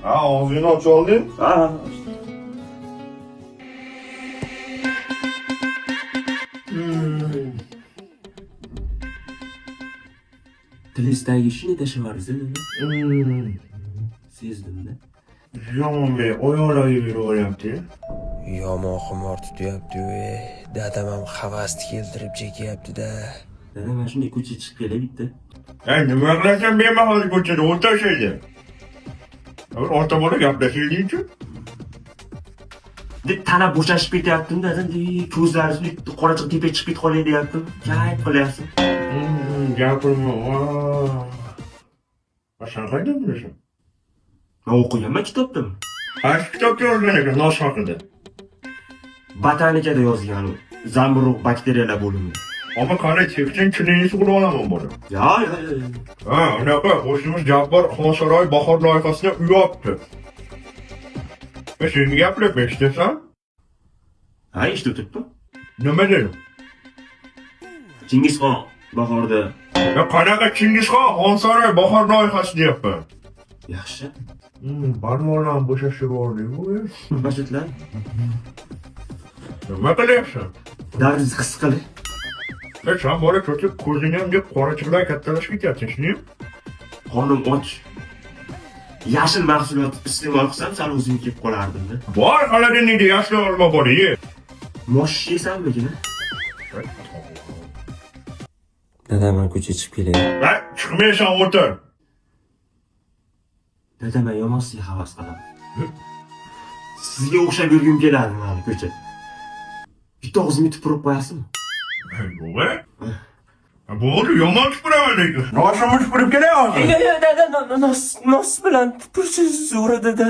Ha, og'zingni ocha olding? Ha. Tilingizdagi shuni tashlavorsiz, Sezdim-da. Yomon be, oyoqlar yuraveryapti. Yomon xumor tutyapti-yu, dadam ham havasni keltirib chekyapti-da. Dada, mana shunday ko'chaga chiqib kelay bitta. Ey, nima qilasan bemahal ko'chada o'tirishaydi. Bir ota bola gaplashaylikchi. Deb tana bo'shashib ketyaptim, dadam, ko'zlari qorachiq tepaga chiqib ketib qolay deyaptim. Kayf qilyapsiz. Gapirma. Va sen qaydan bilasan? Men o'qiganman kitobda. Qaysi kitobda yozgan ekan nos haqida? Botanikada yozgan u. Zamburug' bakteriyalar bo'limi. Ama qara cheksan chiningni sug'urib olaman bora. Ya, ya, ya. Ha, unaqa qo'shnimiz Jabbor Xonsaroy bahor loyihasini uyopti. E, sen gapirib eshitasan? Ha, eshitib o'tiribman. Nima dedim? Chingizxon bahorda Ya qanaqa Chingizxon Xonsaroy bahor loyihasi deyapman. yaxshi. Barmoqlarni bo'shashib yubordi-ku. Bashitlar, Nima qilyapsan? dardingizni his qiling. E, sen bola cho'chib ko'zingni ham deb qorachiqlar kattalashib ketyapsan, shundaymi? Qornim och. Yashil mahsulot iste'mol qilsam, sal o'zimga kelib qolardim-da. Bor, xolodilnikda yashil olma bor, ye. Mosh yesammikin? Dadam, man ko'chaga chiqib kelay. Ha, chiqmaysan, o'tir. Dada, men yomon sizga havas qilaman. Sizga o'xshab yurgim keladi mani ko'cha. Bitta og'zimga tupurib qo'yasizmi? Yo'q, e? Bo'ldi, yomon tupuraman lekin. Noshimni tupurib kelay hozir. Yo'q, yo'q, dada, nos bilan tupursiz zo'r dada.